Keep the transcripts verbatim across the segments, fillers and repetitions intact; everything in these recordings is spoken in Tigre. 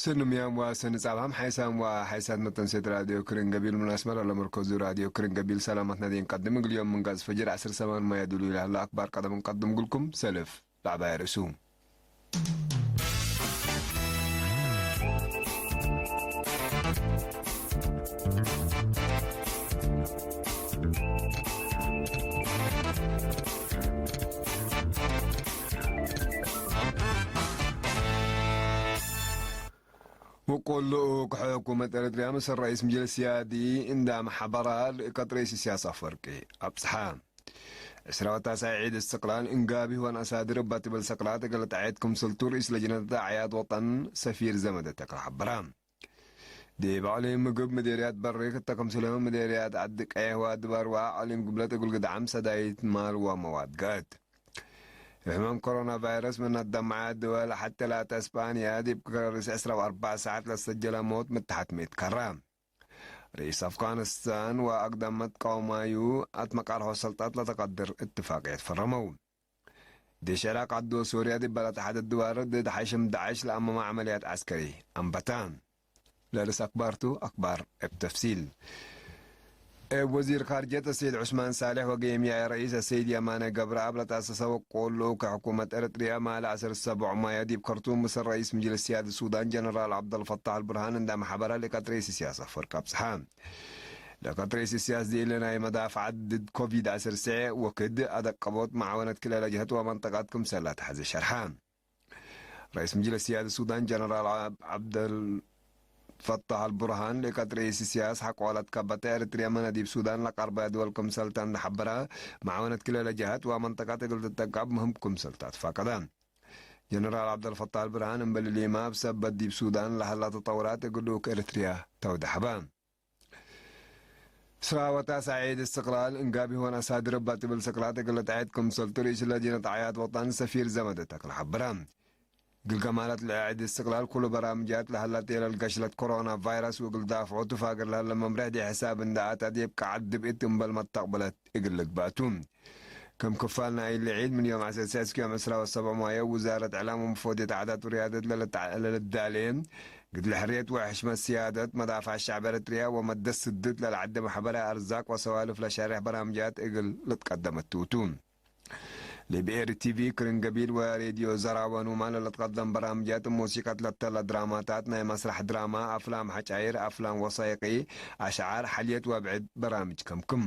ሰኒ ምያም ወሰኒ ጻብሃም ሓይሳም ወሓይሳት መተንሴት ራድዮ ክርን ገቢል ምን አስመራ ለመርከዙ ራድዮ ክርን ገቢል ሰላመትነ ዴን ቀድም እግል ዮም ምንጋዝ ፈጅር ዐስር ሰማን ማየ ዱሉ ለህለ አክባር ቀደም እንቀድም እግልኩም። ሰልፍ ለዐባይ ርእሱ። ወቆሎ ከሐኩመት ኤረትርያ ምስል ረኢስ ምጅልስ ሲያዲ እንዳ መሐበራ ልእከት ረኢስ ኢሳያስ አፈወርቂ አብጽሐ። ዕስራ ወታስዕ ዒድ እስትቅላል እንጋቢ ወን አሳድር እባ ትብል ሰቅላት እግል ጠዐየት ክምስልቱ ርኢስ ለጅነት አዕያድ ወጠን ሰፊር ዘመደ ተክለ ሐበረ። ዲብ ዕሊ ምግብ ምዴርያት በሪ ክተ ክምስልሁ ምዴርያት ዐዲ ቀየሕ ወአድባር ወአቅሊም ግብለት እግል ግድዓም ሰዳይት ማል ወመዋድ ገአት። ሕማም ኮሮና ቫይረስ ምን አትደመዐ ድወል ሐቴ ላተ እስጳንያ ዲብ ከረርስ ዕስራ ወአርበዕ ሰዓት ለሰጀለ ሞት ምተሐት ምእት ከረ። ርኢስ አፍጋንስታን ወአግዳም መትቃወማዩ አትመቃልሖ ሰልጣት ለተቀድር እትፋቅየት ፈረመው። ዴሽ ዕራቅ ዐዶ ሶርያ ዲብ በለድ ሐደድ ድዋር ድድ ሐሽም ዳዕሽ ለአመመ ዐመልያት ዐስከሪ አንበተ። ለርስ አክባርቱ አክባር እብ ተፍሲል። እብ ወዚር ካርጀት አሰይድ ዑስማን ሳሌሕ ወገየምያይ ረኢስ አሰይድ የማነ ገብረአብ ለተአሰሰ ወቆሉ ከሕኩመት ኤረትርያ ማለ ዐስር ሰቦዕ ማየ ዲብ ከርቱም ምስል ረኢስ ምጅልስ ሲያድ ሱዳን ጀነራል ዐብደልፈታሕ አልቡርሃን እንዳ መሐበረ ልእከት ረኢስ ኢሳያስ አፈወርቂ አብጽሐ። ለእከት ረኢስ ኢሳያስ ዲእለ ናይ መዳፍዐት ድድ ኮቪድ ዐስር ስዕ ወክድ አደቀቦት መዓወነት ክልኤ ለጀሀት ወመንጠቀት ክምሰል ለአትሐዜ ሸርሐ። ረኢስ ምጅልስ ሲያድ ሱዳን ጀነራል ዐብ-፣ ዐብደልፈታሕ አልቡርሃን፣ ልእከት ረኢስ ኢሳያስ ሐቆ ለትከበተ ኤረትርያ መነ ዲብ ሱዳን ለቀርበ ድወል ክምሰልተ እንደ ሐበረ፣ መዓወነት ክልኤ ለጀሀት ወመንጠቀት እግል ትጠቀብ ምህም ክምሰልተ አትፋቀደ። ጀነራል ዐብደልፈታሕ አልቡርሃን እምበል እሊመ እብ ሰበት ዲብ ሱዳን ለሀላ ተጠውራት እግል ልኡክ ኤረትርያ ተውደሐበ። ስራ ወታሰ ዒድ እስትቅላል እንጋቢ ሆን አሳድር እባ ትብል ሰቅላት እግል ለጠዐየት ክምሰልቱ ርኢስ ለጅነት ዐያት ወጠን ሰፊር ዘመደ ተክለ ሐበረ። እግል ከማለት ለዐድ እስትቅላል ኩሉ በራምጃት ለሀላ ቴለል ገሽለት ኮሮና ቫይረስ ወእግል ዳፍዖ ትፋግር ለሀለ መምሬሕ ዲብ ሕሳብ እንደ አተ ዲብ ቀዐት ድብእት እምበል መተቅብለት እግል ልግባቱ። ክም ክፋል ናይ እሊ ዒድ፣ ምን ዮም ዐሰርተ ሰዕ እስክ ዮም ዕስራ ወሰብዕ ማየ፣ ውዛረት እዕላም ወመፎድየት ዓዳት ወርያደት ለልትዓ-፣ ለልዳሌ፣ ግድለ ሕርየት ወሕሽመት ስያደት፣ መዳፍዐት ሸዕብ ኤረትርያ ወመደት ስድት ለልዓደ መሕበራይ አርዛቅ ወሰዋልፍ ለሸሬሕ በራምጃት እግል ልትቀደመት ቱ። ዲብ ኤሪ ቲቪ፣ ክርን ገቢል ወሬድዮ ዘራወን ወማለ ለትቀደም በራምጃት፣ ሙሲቀት ለተለ ድራማታት፣ ናይ መስራሕ ድራማ፣ አፍላም ሐጫይር፣ አፍላም ወሳይቂ፣ አሽዓር፣ ሐልየት ወብዕድ በራምጅ ከምክም።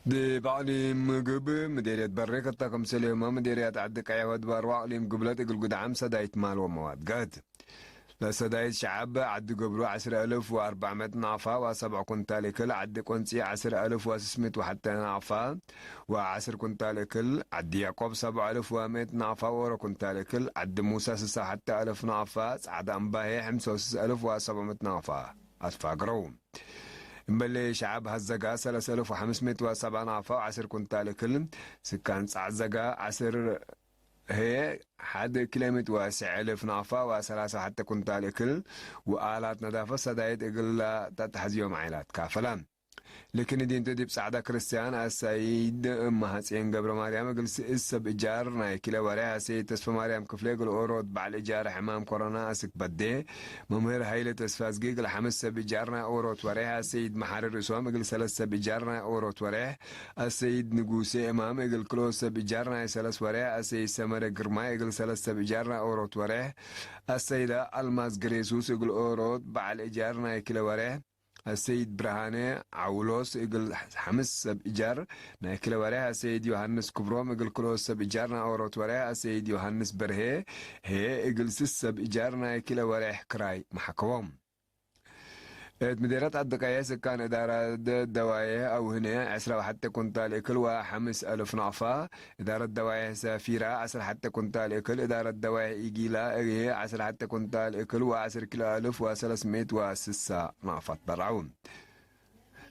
ዲብ አቅሊም ምግብ ምዴርየት በሬ ክተ ክምሰልሁመ ምዴርያት ዐዲ ቀየሕ ወድባር ወአቅሊም ግብለት እግል ግድዓም ሰዳይት ማል ወመዋድ ገአት። ለሰዳይት ሸዐብ ዐዲ ገብሩ ዐስር አልፍ ወአርበዕ ምእት ናቅፋ ወሰብዕ ኩንታል እክል፣ ዐዲ ቆንጺ ዐስር አልፍ ወስስ ምእት ወሐተ ናቅፋ ወዐስር ኩንታል እክል፣ ዐዲ ያቆብ ሰብዕ አልፍ ወምእት ናቅፋ ወወሮ ኩንታል እክል፣ ዐዲ ሙሰ ስሳ ወሐተ አልፍ ናቅፋ፣ ጸዕዳ እምባሄ ሕምሳ ወስስ አልፍ ወሰብዕ ምእት ናቅፋ አትፋግረው። እምበሌ ሸዐብ ሀዘጋ ሰለስ አልፍ ወሐምስ ምእት ወሰብዓ ናቅፋ ወዐስር ኩንታል እክል፣ ስካን ጸዕዘጋ ዐስር ህዬ ሐድ ኪሎ ሜትር ወስዕ አልፍ ናቅፋ ወሰላሳ ወሐተ ኩንታል እክል ወአላት ነዳፈት ሰዳይት እግል ለተትሐዝዮም ዓይላት ካፈለ። ልክን ዲንቱ ዲብ ጸዕዳ ክርስትያን አሰይድ እመ ሐጼን ገብረ ማርያም እግል ስእስ ሰብ እጃር ናይ ክለ ወሬሕ፣ አሰይድ ተስፈ ማርያም ክፍሌ እግል ኦሮት በዐል እጃር ሕማም ኮሮና አስክ በዴ፣ መምህር ሀይለ ተስፋዝጊ እግል ሐምስ ሰብ እጃር ናይ ኦሮት ወሬሕ፣ አሰይድ መሐሪ ርእሶም እግል ሰለስ ሰብ እጃር ናይ ኦሮት ወሬሕ፣ አሰይድ ንጉሴ እማም እግል ክልኦት ሰብ እጃር ናይ ሰለስ ወሬሕ፣ አሰይድ ሰመረ ግርማይ እግል ሰለስ ሰብ እጃር ናይ ኦሮት ወሬሕ፣ አሰይደ አልማዝ ግሬሱስ እግል ኦሮት በዐል እጃር ናይ ክለ ወሬሕ፣ አሰይድ ብርሃነ ዐውሎስ እግል ሐምስ ሰብ እጃር ናይ ክለ ወሬሕ፣ አሰይድ ዮሐንስ ክብሮም እግል ክልኦት ሰብ እጃር ናይ ኦሮት ወሬሕ፣ አሰይድ ዮሐንስ በርሄ ህዬ እግል ስስ ሰብ እጃር ናይ ክለ ወሬሕ ክራይ መሓከቦም። እት ምዴረት አድቀየ ስካን እዳራት ደዋዬሕ አውህነ ዐስራ ወሐተ ኩንታል እክል ወሐምስ አልፍ ናቅፋ፣ እዳረት ደዋዬሕ ሰፊራ ዐስር ሐተ ኩንታል እክል፣ እዳረት ደዋዬሕ ኢጊላ እግሄ ዐስር ሐተ ኩንታል እክል ወዐስር ኪሎ አልፍ ወሰለስ ምእት ወስሳ ናቅፋ ትበርዐው።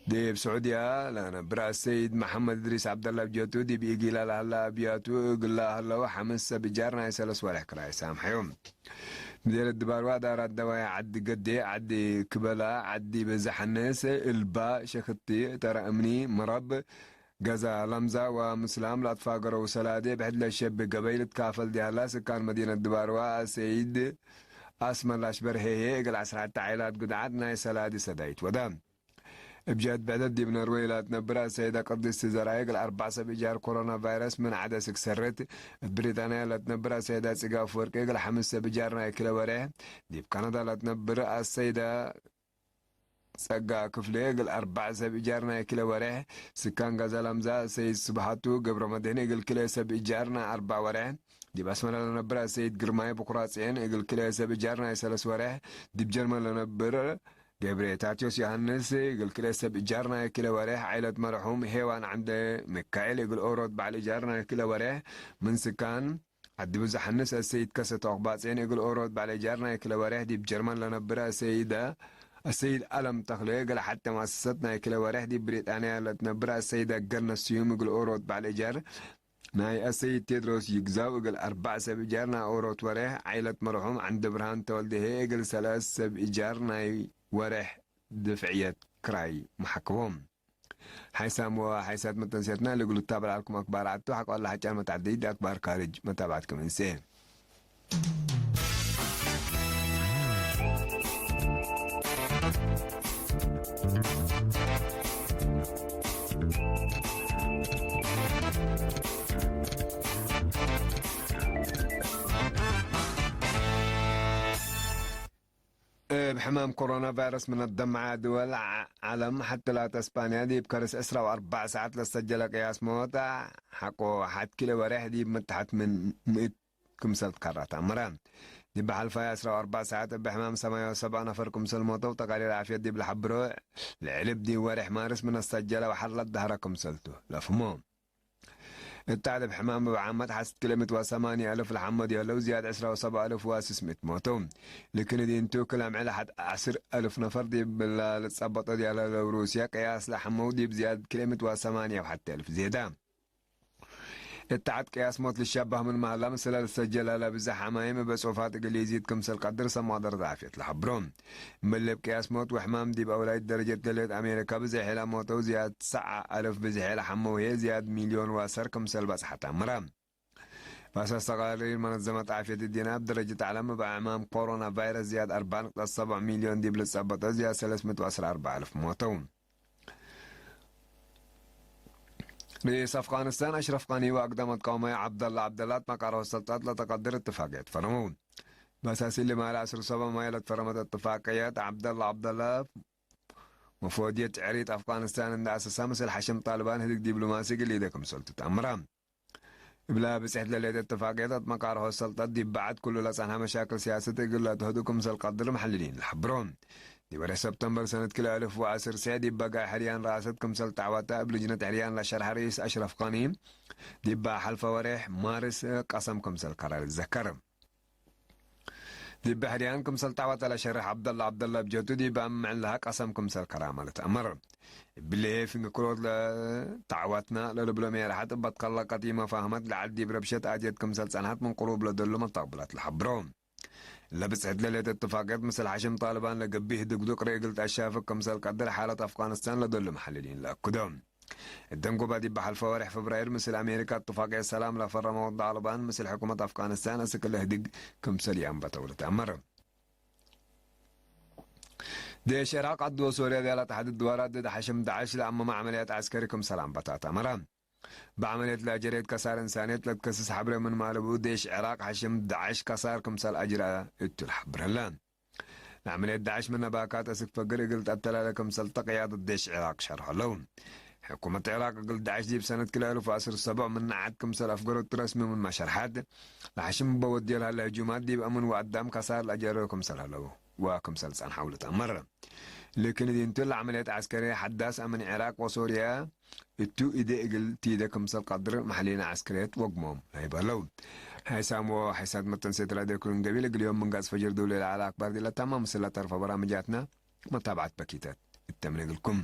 ዲብ ስዑድያ ለነብር አሰይድ መሐመድ እድሪስ ዐብደላ ብጀቱ፣ ዲብ ኢጊላ ለሀላ አብያቱ እግላ ህለው ሐምስ ሰብ እጃር ናይ ሰለስ ወሬሕ ክራይ ሳምሐዮም። ምዴር ድባርዋ ዳራት ደዋዬሕ ዐዲ ገዴ፣ ዐዲ ክበላ፣ ዐዲ በዛሕነስ፣ እልባ፣ ሸክቲ፣ ተረ እምኒ፣ መረብ፣ ገዛ ለምዛ ወምስላም ለአትፋገረው ሰላዴ ብሕድ ለሸብህ ገበይ ልትካፈል ዲያላ ስካን መዲነት ድባርዋ አሰይድ አስመላሽ በርሄ ህዬ እግል ዐስራተ ዓይላት ግድዓት ናይ ሰላዲ ሰዳይት ወደ። እብ ጀህት ብዕደት ዲብ ኖርዌይ ለትነብር አሰይደ ቅድስት ዘርአይ እግል አርበዕ ሰብ እጃር ኮሮና ቫይረስ ምን ዐደ ስክ ሰረት፣ እት ብሪጣንያ ለትነብር አሰይደ ጽጋ አፍወርቂ እግል ሐምስ ሰብ እጃር ናይ ክለ ወሬሕ፣ ዲብ ካናዳ ለትነብር አሰይደ ጸጋ ክፍሌ እግል አርበዕ ሰብ እጃር ናይ ክለ ወሬሕ፣ ስካን ገዛ ለምዛ አሰይድ ስብሃቱ ገብረመድህን እግል ክልኤ ሰብ እጃር ናይ አርበዕ ወሬሕ፣ ዲብ አስመራ ለነብር አሰይድ ግርማይ ብኩራጽኤን እግል ክልኤ ሰብ እጃር ናይ ሰለስ ወሬሕ፣ ዲብ ጀርመን ለነብር ገብሬ ታትዮስ ዮሐንስ እግል ክልኤ ሰብ እጃር ናይ ክለ ወሬሕ፣ ዓይለት መርሑም ሄዋን ዓምደ ሚካኤል እግል ኦሮት በዓል እጃር ናይ ክለ ወሬሕ፣ ምን ስካን ዐዲ ብዘሐንስ አሰይድ ከሰተ አክባጼን እግል ኦሮት በዓል እጃር ናይ ክለ ወሬሕ፣ ዲብ ጀርመን ለነብር አሰይደ፣ አሰይድ አለም ተክሌ እግል ሐቴ መአሰሰት ናይ ክለ ወሬሕ፣ ዲብ ብሪጣንያ ለትነብር አሰይደ ገነት ስዩም እግል ኦሮት በዓል እጃር፣ ናይ አሰይድ ቴድሮስ ይግዛው እግል አርበዕ ሰብ እጃር ናይ ኦሮት ወሬሕ፣ ዓይለት መርሑም ዐንደ ብርሃን ተወልደ ህዬ እግል ሰለስ ሰብ እጃር ናይ ወሬሕ ድፍዕየት ክራይ መሓከቦም። ሓይሳም ወሓይሳት መተንስያትና ለእግሉ ትታበል ዐልኩም አክባር ዐቱ፣ ሐቆ ለሐጫን መትዐደይት አክባር ካርጅ መታብዐት ክም እንሴ። እብ ሕማም ኮሮና ቫይረስ ምን አደምዐ ድወል ዐ-፣ ዐለም ሐቲ ላተ እስፓንያ ዲብ ከርስ ዕስራ ወአርበዕ ሰዓት ለሰጀለ ቅያስ ሞት ሐቆ ሐድ ኪሎ ወሬሕ ዲብ መታሕት ምን ምእት ክምሰል ትከራ ተአምረ። ዲብ ሐልፋይ ዕስራ ወአርበዕ ሰዓት እብ ሕማም ሰማንያ ወሰብዓ ነፈር ክምሰል ሞተው ተቃሪር ዓፍየት ዲብ ለሐብሮ፣ ለዕልብ ዲብ ወሬሕ ማርስ ምን አሰጀለ ወሐር ለደሀረ ክምሰልቱ ለፍሞ። እት ዐድ እብ ሕማም እብ ዓመት ሐስት ክልኤ ምእት ወሰማንያ አልፍ ለሐመዱ ህለው ዝያድ ዕስራ ወሰብዓ አልፍ ወስስ ምእት ሞተው። ልክን እዲንቱ ክል አምዕል ሐድ ዐስር አልፍ ነፈር ዲብ ለልትጸበጦ ዲያለ ለሩስያ ቅያስ ለሐመው ዲብ ዝያድ ክልኤ ምእት ወሰማንያ ወሐቴ አልፍ ዜዳ። እት ዐድ ቅያስ ሞት ልሻባህ ምን መሀላ ምስለ ልሰጀለ ለብዘሕ ሐማይም እበ ጽሑፋት እግል ኢዚድ ክምሰል ቀድር ሰብ መቅደረት ዓፍየት ለሐብሮ። እምበል እብ ቅያስ ሞት ወሕማም ዲብ አውላይት ደረጀት ለሌት አሜሪካ ብዝሕ ለሞተው ዝያድ ሰዓ አልፍ ብዝሕ ለሐመው ህዬ ዝያድ ሚልዮን ወአሰር ክምሰል በጽሐት አምረ። በአሳስ ተቃሪር መነዘመት ዓፍየት እዲነ እብ ደረጀት ዐለም እብ ሕማም ኮሮና ቫይረስ ዝያድ አርበዕ ነጥብ ሰብዕ ሚልዮን ዲብ ልትጸበጠ ዝያድ ሰለስ ምእት ወዐስራ አርበዕ አልፍ ሞተው። ርኢስ አፍጋኒስታን አሽረፍ ጋኒ ወአግዳም አትቃውማይ ዐብደላ ዐብደላ እት መቃርሆ ሰልጠት ለተቀድር እትፋቅየት ፈረመው። በአሳስ እሊ ማለ ዐስር ሰብዕ ማይ ለትፈረመት እትፋቅየት ዐብደላ ዐብደላ መፎድየት ዕሪት አፍጋኒስታን እንደ አሰሳ ምስል ሐሽም ጣልባን ህድግ ዲብሎማሲ እግል ኢደ ክምሰልቱ ተአምረ። እብለ ብጽሕት ለሌጠ እትፋቅየት አትመቃርሖ ሰልጠት ዲብ በዐድ ክሉ ለጸንሐ መሻክል ሲያሰት እግል ለትሀዱ ክምሰል ቀድር መሐልሊን ለሐብሮ። ዲብ ወሬሕ ሰብተምበር ሰነት ክልኤ አልፍ ወዐስር ሴዕ ዲብ በጋይ ሕርያን ረአሰት ክምሰል ተዐወተ እብ ልጅነት ሕርያን ለሸርሐ ርኢስ አሽረፍ ጋኒ፣ ዲብ ሐልፈ ወሬሕ ማርስ ቀሰም ክምሰል ከረ ልትዘከር። ዲብ ሕርያን ክምሰል ተዐወተ ለሸርሕ ዐብደላ ዐብደላ እብ ጀቱ ዲብ አምዕል ለሀ ቀሰም ክምሰል ከራመ ልትአመር። እብሊ ህዬ ፍንጌ ክሮት ለተዐወትነ ለልብሎ ሜርሐት እበ ትከለ ቀጢመ ፋህመት ለዐድ ዲብ ረብሸት አትየት ክምሰል ጸንሐት ምን ቅሩብ ለደሉ መተቅብላት ለሐብሮ። እለ ብጽሕት ለሌጠ እትፋቅየት ምስል ሐሽም ጣልባን ለገብእ ህድግዱቅ ርእ እግል ተአሻፍግ ክምሰል ቀድር ሓለት አፍጋኒስታን ለደሉ መሐልሊን ለአክዶ። እደንጎባ ዲብ ሐልፈ ወሬሕ ፍብራይር ምስል አሜሪካ እትፋቅየት ሰላም ለፈረመው ጣልባን ምስል ሕኩመት አፍጋኒስታን አስክ ለህድግ ክምሰል ይአንበተው ልትአመር። ዴሽ ዕራቅ ዐድ ወሶርያ ዲያለ ተሐድድ ድዋራት ድድ ሐሽም ደዓሽ ለአመመ ዐመልያት ዐስከሪ ክምሰል አንበታ ተአመረ። በዐመልየት ለአጀሬት ከሳር እንሳንየት ለትከስስ ሐብሬ ምንመ አለቡ፣ ዴሽ ዕራቅ ሐሽም ደዓሽ ከሳር ክምሰል አጅረ እቱ ለሐብር ህለ። ለዐመልየት ደዓሽ ምነ ባካት አስክ ፈግር እግል ተአተላለ ክምሰል ተ ቅያደት ዴሽ ዕራቅ ሸርሖ ለው። ሕኩመት ዕራቅ እግል ደዓሽ ዲብ ሰነት ክልኤ አልፍ ወዐስር ሰብዕ ምነ ዐድ ክምሰል አፍገረቱ ረስሚ ምንመ ሸርሐት፣ ለሐሽም እበ ወድዮ ለሀለ ህጁማት ዲብ አምን ወአዳም ከሳር ለአጀረው ክምሰል ሀለው ወክምሰል ጸንሐው ልትአመር። ልክን እዲንቱ ለዐመልየት ዐስከርየ ሐዳስ አምን ዕራቅ ወሶርየ እቱ እዴ እግል ቲደ ክምሰል ቀድር መሐሊነ ዐስከርየት ወግሞም ለህይብ ሀለው። ሐይሳም ወሐይሳት መተንሴት ራድዮ ክሩን ገቢል እግል ዮም ምንጋጽ ፈጅር ዱለ ለዐለ አክባር ዲለ ተማም ምስለ ተርፈ በራምጃትነ መታብዐት በኪተት እተምነ እግልኩም።